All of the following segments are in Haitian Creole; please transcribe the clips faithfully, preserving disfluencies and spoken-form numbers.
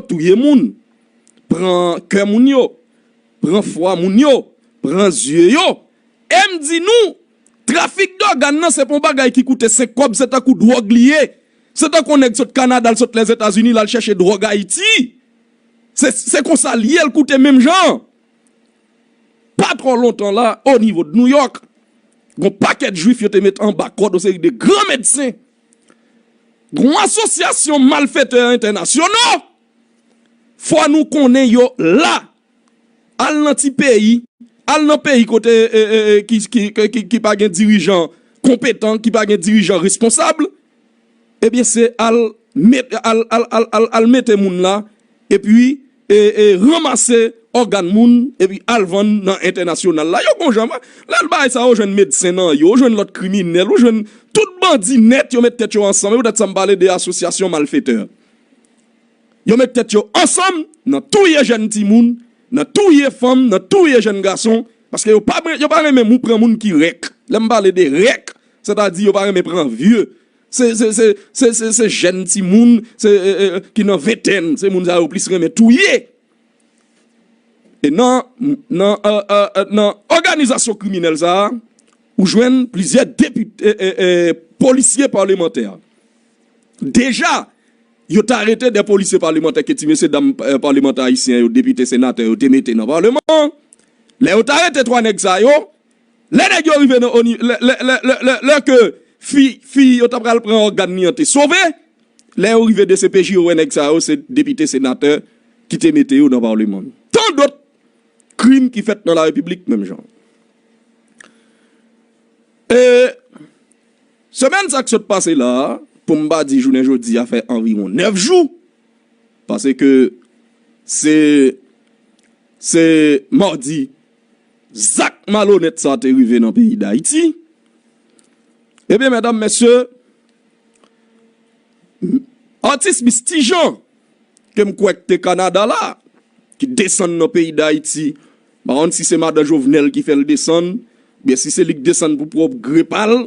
touye moun, pran kè moun yo, pran fwa moun yo, pran zye yo. E m di nou, trafik dògàn nan se pa yon bagay ki koute senk kòb, se tankou dwòg li ye. Se tankou yon nèg sot Kanada, l sot Lèzetazini, l al chèche dwòg Ayiti. Se, se konsa l ye, l koute menm jan. Pa twò lontan la, o nivo de Nouyòk, gon pakèt jwif yo te met anba kòd yon seri de gran medsen. Gon asosyasyon malfetè entènasyonal, fò nou konnen yo la. Al nan ti peyi, al nan peyi kote e, e, e, ki, ki, ki, ki, ki pa gen dirijan konpetan, ki pa gen dirijan responsab, ebyen se al met, al, al, al, al, al mete moun la, epi e, e, ranmase ògàn moun, epi al vann nan entènasyonal la. Yo gon jan, lè bagay sa yo jwenn medsen nan yo, jwenn lòt kriminèl, ou jwenn tout bandi nèt, yo met tèt yo ansanm. E poutèt sa m pale de asosyasyon malfetè. Yo met tèt yo ansanm nan touye jèn timoun, nan touye fanm, nan touye jèn gason, paske yo pa, yo pa renmen moun pran moun ki rèk. Lè m pale de rèk, sètadi yo pa renmen pran vye. Se, se, se, se, se, se jèn timoun, se, e, e, ki nan ventèn, se moun sa yo plis renmen touye. E nan, nan, e, e, e, nan òganizasyon kriminèl sa a, ou jwenn plizyè depite, e, e, e, polisye palemantè. Deja, yo t arete de polisye palemantè ke ti mesye dam, e, palemantè ayisyen yo, depite, senatè yo te mete nan palman an. Lè yo t arete twa nèg sa yo, lè nèg yo rive nan oni, lè, lè, lè, lè, lè, lè ke fi, fi yo ta pral pran ògàn li an te sove, lè yo rive D C P J, yo wè nèg sa yo se depite, senatè ki te mete yo nan palman. Tan dòt krim ki fèt nan la repiblik menm jan. E semèn sa k sot pase la, pou m pa di jounen jodi a fè anviwon nèf jou, paske se, se madi zak malonèt sa te rive nan peyi Dayiti. Ebyen, medam, mesye, atis Miss Ti Jean, ke m kwè k te Kanada la, ki desann nan peyi Dayiti. M pa konn si se madan Jovenel ki fè l desann, oubyen si se li k desann pou pwòp gre pa l.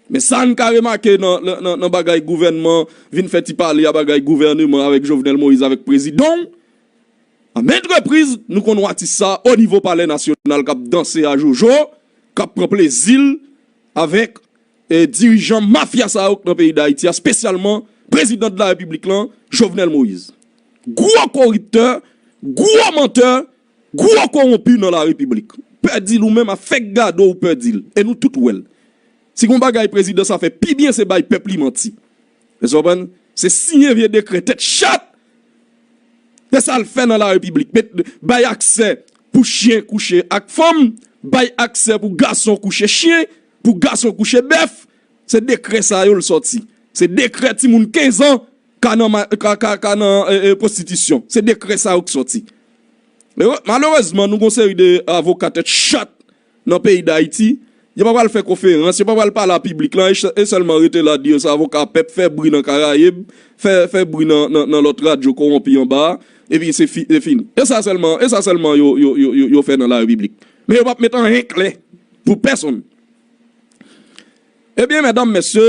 Men sa n ka remake nan, nan, nan, nan bagay gouvènman, vin fè ti pale a bagay gouvèneman avèk Jovenel Moïse, avèk prezidan w. A maintes reprises, nou konn wè atis sa o nivo palè nasyonal k ap danse a jojo, k ap pran plezi l avèk e, dirijan mafya sa yo k nan peyi Dayiti a, espesyalman prezidan de la repiblik lan, Jovenel Moïse. Gwo koriptè, gwo mantè, gwo kowonpi nan la repiblik. Pèdi l ou menm, a fèk gade w pèdi l. E nou tout wè l. Si gon bagay prezidan sa fè pi byen, se bay pèp li manti. Èske w konprann? Se siyen vye dekrè tèt chat. Se sa l fè nan la repiblik. Met, bay aksè pou chen kouche ak fanm, bay aksè pou gason kouche chen, pou gason kouche bèf. Se dekrè sa yo l sòti. Se dekrè timoun kenz an ka nan, ma- ka, ka, ka nan e, e, pwostitisyon. Se dekrè sa yo k sòti. E, malerezman, nou gon seri de avoka tèt chat nan peyi Dayiti, yo pa pral fè konferans, yo pa pral pale a piblik lan, e sèlman rete la di yo se avoka pèp, fè bri nan Karayib, fè, fè bri nan, nan, nan lòt radyo kowonpi anba a, epi se fi, se fini. E sa sèlman, e sa sèlman yo, yo, yo, yo, yo fè nan la repiblik. Men yo p ap met anyen klè pou pèsonn. Ebyen, medam, mesye,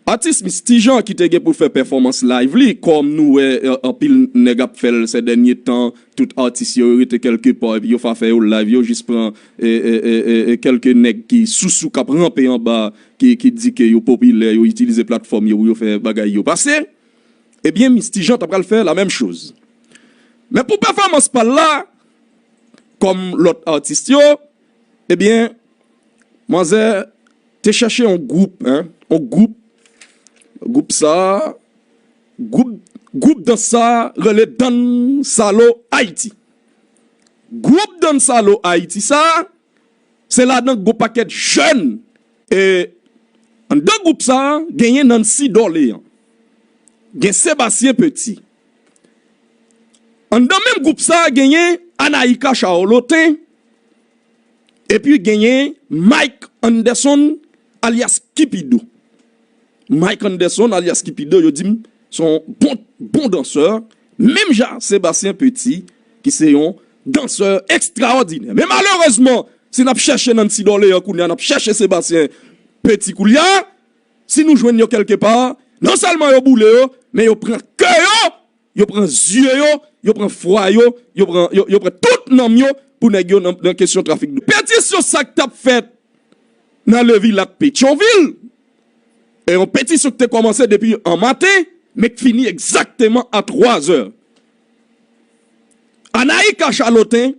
atis Miss Ti Jean ki te gen pou fè pèfòmans live li, kòm nou wè, e, anpil nèg ap fè l sè dènye tan, tout atis yo rete kèlkepa, epi yo fa fè yo live, yo jis pran, e, e, e, e, e, kèlke nèg ki sousou k ap ranpe anba, ki, ki di ke yo popilè, yo itilize platfòm yo pou yo fè bagay yo pase. Ebyen, Miss Ti Jean ta pral fè la menm choz. Men pou pèfòmans pa l la, kòm lòt atis yo, ebyen, manzè te chèche yon gwoup, en, yon gwoup, gwoup sa, gwoup, gwoup dans sa rele Dansalo Ayiti. Gwoup Dansalo Ayiti sa, se ladan gon pakèt jèn, e anndan gwoup sa, genyen Nancy Dorléan, gen Sébastien Petit. Anndan menm gwoup sa, genyen Anaïka Charlotin, epi genyen Mike Anderson, alyas Kipido. Mike Anderson, alyas Kipido, yo di m se yon bon, bon dansè, menm jan Sébastien Petit, ki se yon dansè ekstraòdinè. Men malerezman, si n ap chèche Nancy Dorléan kounye a, n ap chèche Sébastien Petit kounye a, si nou jwenn yo kèlkepa, non sèlman yo boule yo, men yo pran kè yo, yo pran zye yo, yo pran fwa yo, yo pran, yo, yo pran tout nanm yo pou nèg yo nan, nan kesyon trafik dwòg. Petisyon sa k t ap fèt nan Levilat Petyonvil, e yon petisyon ki te kòmanse depi an maten, men k fini egzakteman a twa zè. Anaïka Charlotin,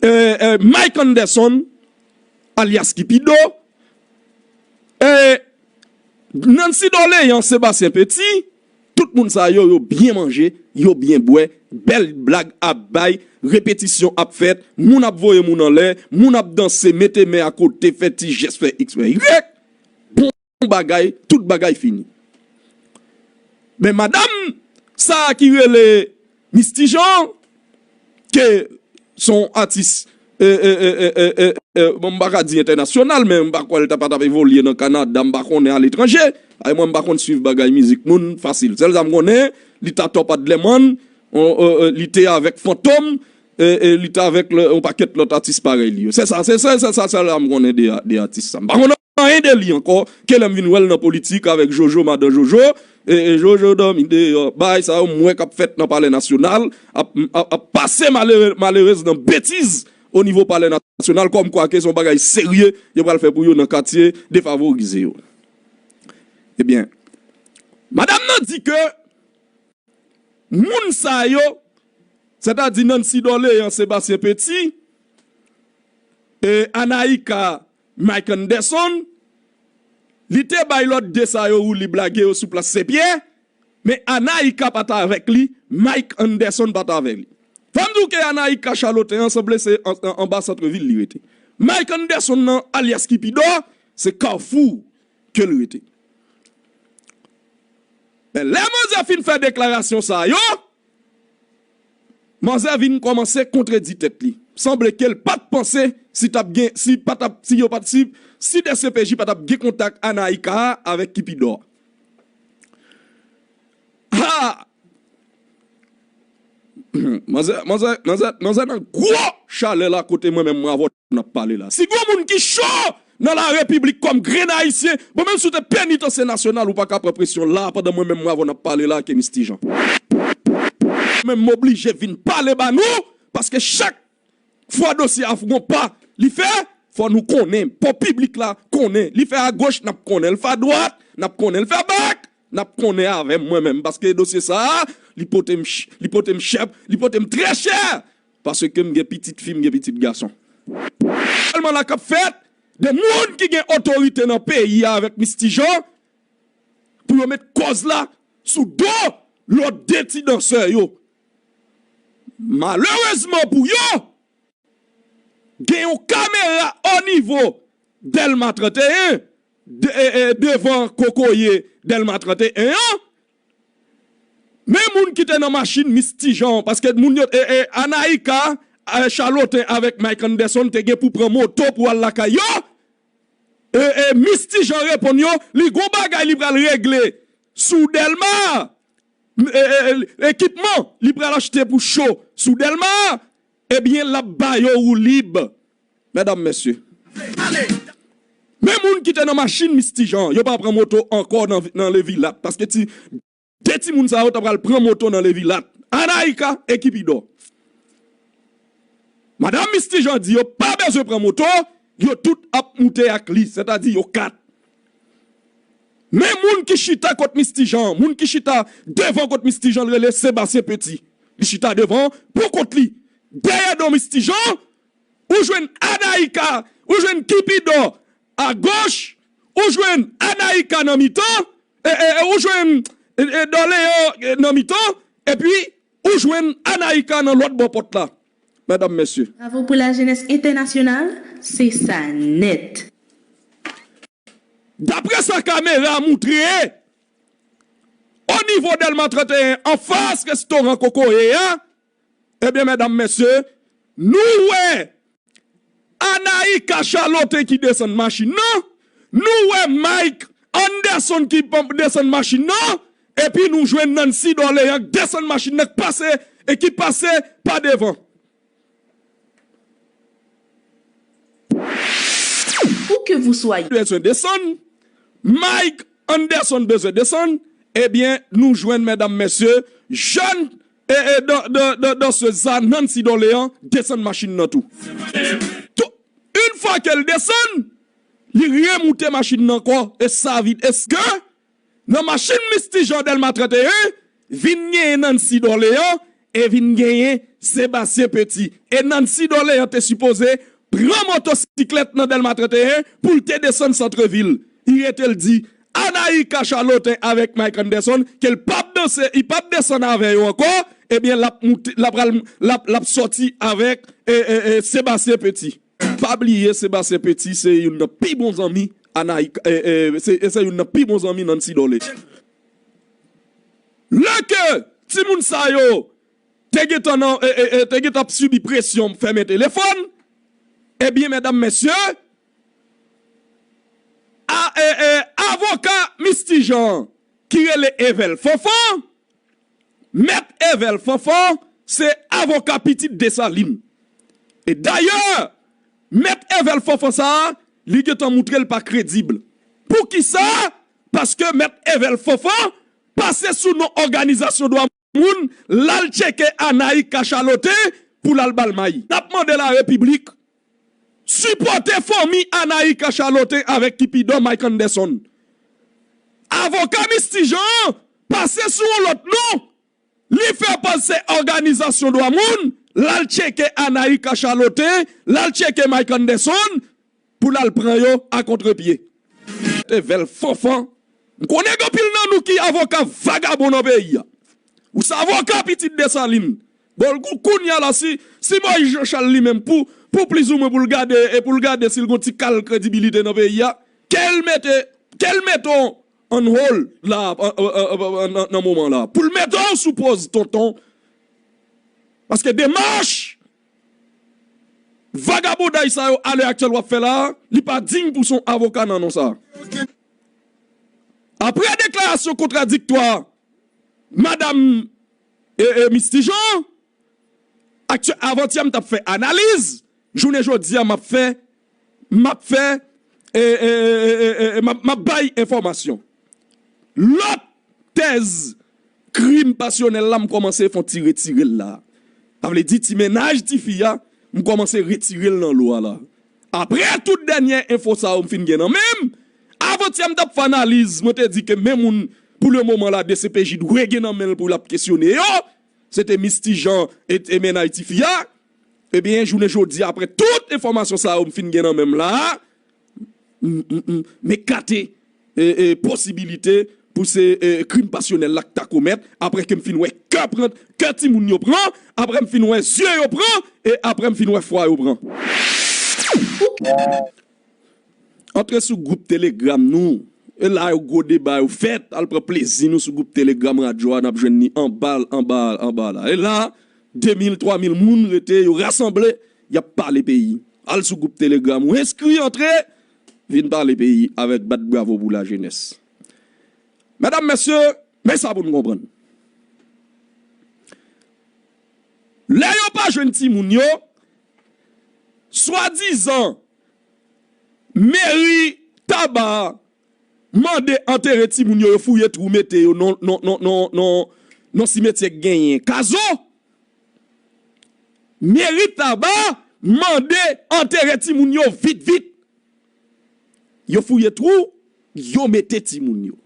e, e, Mike Anderson, alyas Kipido, e, Nancy Dorléans, Sébastien Petit, tout moun sa yo, yo byen manje, yo byen bwè, bèl blag ap bay, repetisyon ap fèt, moun ap voye moun anlè, moun ap danse, mete men akote, fè ti jès, fè X, fè Y. Bon bagay, tout bagay fini. Men madanm sa a ki rele Misty Jean, ke se yon atis, e, e, e, e, e, e, e, bon, m pa ka di entènasyonal, men m pa kwè l ta pa t ap evolye nan Kanada, m pa konnen aletranje. Ay, mwen, m pa konn swiv bagay mizik moun fasil. Sèl sa m konnen, li t atò Padlemann, on, e, e, li te avèk Fantom, e, e, li te avèk lè, yon pakèt lòt atis parèy li yo. Se sa, se, se, se sa, sèl sa m konnen de, de atis sa. M pa konnen anyen de li ankò, ke lè m vin wè l nan politik avèk Jojo, madan Jojo, e, e Jojo dòmi deyò. Bagay sa yo, m wè k ap fèt nan Palè Nasyonal, ap, ap, ap pase malere-, malerez nan betiz o nivo Palè Nasyonal, kòmkwa ke se yon bagay serye yo pral fè pou yo nan katye defavorize yo. Ebyen, madanm nan di ke moun sa yo, sètadi Nancy Dorléans, Sébastien Petit, e Anaïka, Mike Anderson, li te bay lòd de sa yo woulib lage yo sou plas Senpyè, men Anaïka pa t avèk li, Mike Anderson pa t avèk li. Fò m di w ke Anaïka Charlotin an sanble se an, an, anba Santrevil li rete. Mike Anderson nan, alyas Kipidò, se Kafou ke l rete. Men lè manzè fin fè deklarasyon sa yo, manzè vin kòmanse kontredi tèt li. Sanble ke l pa t panse si t ap gen, si pa t ap, si yo pa t, si, si D C P J pa t ap gen kontak Anaïka a avèk Kipidò. Ha! Manzè, manzè, manzè, manzè nan gwo chalè la kote mwen menm mwen avè w n ap pale la. Si gon moun ki cho nan la repiblik kòm grenn ayisyen, bon, menm si w te penitansye nasyonal, ou pa ka pran presyon la pandan mwen menm mwen avè w n ap pale la ke Misty Jean. Menm m oblije vin pale ba nou, paske chak fwa dosye a gon pa li fè, fò nou konnen, fò piblik la konnen. Li fè agoch, n ap konnen. L fè adwat, n ap konnen. L fè bak, n ap konnen avè m mwen menm. Paske dosye sa a, li pote m ch-, li pote m chè, li pote m trè chè. Paske m gen pitit fi, m gen pitit gason. Sèlman la k ap fèt, de moun ki gen otorite nan peyi a avèk Misty Jean, pou yo met kòz la sou do lòt de ti dansè yo. Malerezman pou yo, gen yon kamera o nivo Dèlma trannteyen, de, e, e, devan kokoye Dèlma trannteyen an. Men moun ki te nan machin Misty Jean, paske moun yo, e, e, Anaïka, e, Charlotin avèk Mike Anderson te gen pou pran moto pou al lakay yo. E, e, Misty Jean reponn yo, li gon bagay li pral regle sou Dèlma. E, e, e, ekipman li pral achte pou cho sou Dèlma. Ebyen, l ap ba yo woulib. Medam, mesye. Men moun ki te nan machin Misty Jean, yo pa pran moto ankò nan, nan Levilat, paske ti, de timoun sa yo ta pral pran moto nan Levilat. Anaïka e Kipidò. Madanm Misty Jean di yo pa bezwen pran moto, yo tout ap moute ak li, sètadi yo kat. Men moun ki chita kot Misty Jean, moun ki chita devan kot Misty Jean, l rele Sébastien Petit. Li chita devan pou kont li. Dèyè do Misty Jean, ou jwenn Anaïka, ou jwenn Kipidò agoch, ou jwenn Anaïka nan mitan, e, e, e, ou jwenn, e, e, Dòleyan, e, nan mitan, epi ou jwenn Anaïka nan lòt bò pòt la. Medam, mesye. Bravo pou lajenès entènasyonal, se sa nèt. Daprè sa kamera a moutre, o nivo Dèlma trannteyen, anfas restoran Kokoye a, ebyen, medam, mesye, nou wè Anaïka Charlotin ki desann machin nan, nou wè Mike Anderson ki p-, desann machin nan, epi nou jwenn Nancy Dorléans k desann machin nan, k pase, e ki pase pa devan. Où que vous soyez. Bezwen desann, Mike Anderson bezwen desann, ebyen, nou jwenn, medam, mesye, jèn e, e, dan, dan, dan, dansez sa, Nancy Dorléan, desann machin nan tou. Tou, yon fwa ke l desann, li remoute machin nan ankò, e sa vin, èske nan machin Misty Jean Dèlma trannteyen, vin genyen Nancy Dorléan, e vin genyen Sébastien Petit. E Nancy Dorléan te sipoze pran motosiklèt nan Dèlma trannteyen pou l te desann santrevil. Li rete l di, Anaïka Charlotin avèk Mike Anderson, ke l p ap danse, li p ap desann avè yo ankò, ebyen, l ap moute, l ap pral, l ap, l ap sòti avèk, e, e, e, Sébastien Petit. Pa bliye, Sébastien Petit se youn nan pi bon zanmi Anaïka, e, e, se, se youn nan pi bon zanmi Nancy Dorléan. Lè ke timoun sa yo te gentan nan, e, e, e, te gentan ap sibi presyon fèmen telefòn, ebyen, medam, mesye, a, e, e, avoka Misty Jean ki rele Evel Fanfan, Mèt Evel Fanfan se avoka pitit Desalin. E dayè, Mèt Evel Fanfan sa a, li gentan moutre l pa kredib. Poukisa? Paske Mèt Evel Fanfan pase sou non òganizasyon dwa moun, l al tcheke Anaïka Charlotin pou l al ba l may. N ap mande larepiblik sipòte fanmi Anaïka Charlotin avèk Kipidò Mike Anderson. Avoka Misty Jean an pase sou yon lòt non. Li fè pase òganizasyon dwa moun, l al tcheke Anaïka Charlotin, l al tcheke Mike Anderson, pou l al pran yo a kontrepye. Evel Fanfan, m konnen gen anpil nan nou ki avoka vagabon nan peyi a. Ou se avoka pitit Desalin. Bon, kou-, kounye a la, si, si Moïse Jean Charles li menm, pou, pou plizoumwen pou l gade, e pou l gade si l gon ti kal kredibilite nan peyi a, ke l mete, ke l mete w on hold la, an, an, an, an, nan, nan moman la. Pou l mete w sou pòz tonton. Paske demach vagabonday sa yo alè aktyèl w ap fè la, li pa diy pou se yon avoka nan non sa. Apre deklarasyon kontradiktwa madam, e, e, Misty Jean, aktyè-, avantyè m t ap fè analiz, jounen jodi a m ap fè, m ap fè, e, e, m ap, m ap bay enfòmasyon. Lòt tèz krim pasyonèl la, m kòmanse fè yon ti retire l la. Sa vle di ti mennaj tifi a, m kòmanse retire l nan lo a la. Apre tout dènyè enfo sa yo m fin gen nan men m, avantyè m t ap fè analiz, mwen te di ke men moun pou le moman la D C P J dwe gen nan men l pou l ap kesyone yo, se te Misty Jean e, e mennaj tifi a. Ebyen, jounen jodi a, apre tout enfòmasyon sa yo m fin gen nan men m la, m, m, m, m ekate, e, e, posibilite pou se, e, krim pasyonèl la k ta komèt, apre ke m fin wè kè pran, kè timoun yo pran, apre m fin wè zye yo pran, e apre m fin wè fwa yo pran. Antre sou gwoup Telegram nou. E la yo gwo deba yo fèt, al pran plezi nou sou gwoup Telegram radyo a, n ap jwenn li anba, anba, anba la. E la, de mil, twa mil moun rete, yo rasanble, y ap pale peyi. Al sou gwoup Telegram ou enskri, antre, vin pale peyi avèk bat bravo pou lajenès. Medam, mesye, men sa pou n konprann. Lè yo pa jwenn timoun yo, swadizan meri Taba mande antere timoun yo, yo fouye twou mete yo nan, nan, nan, nan, nan, nan simetyè k genyen Kazo. Meri Taba mande antere timoun yo vit vit. Yo fouye twou, yo mete timoun yo.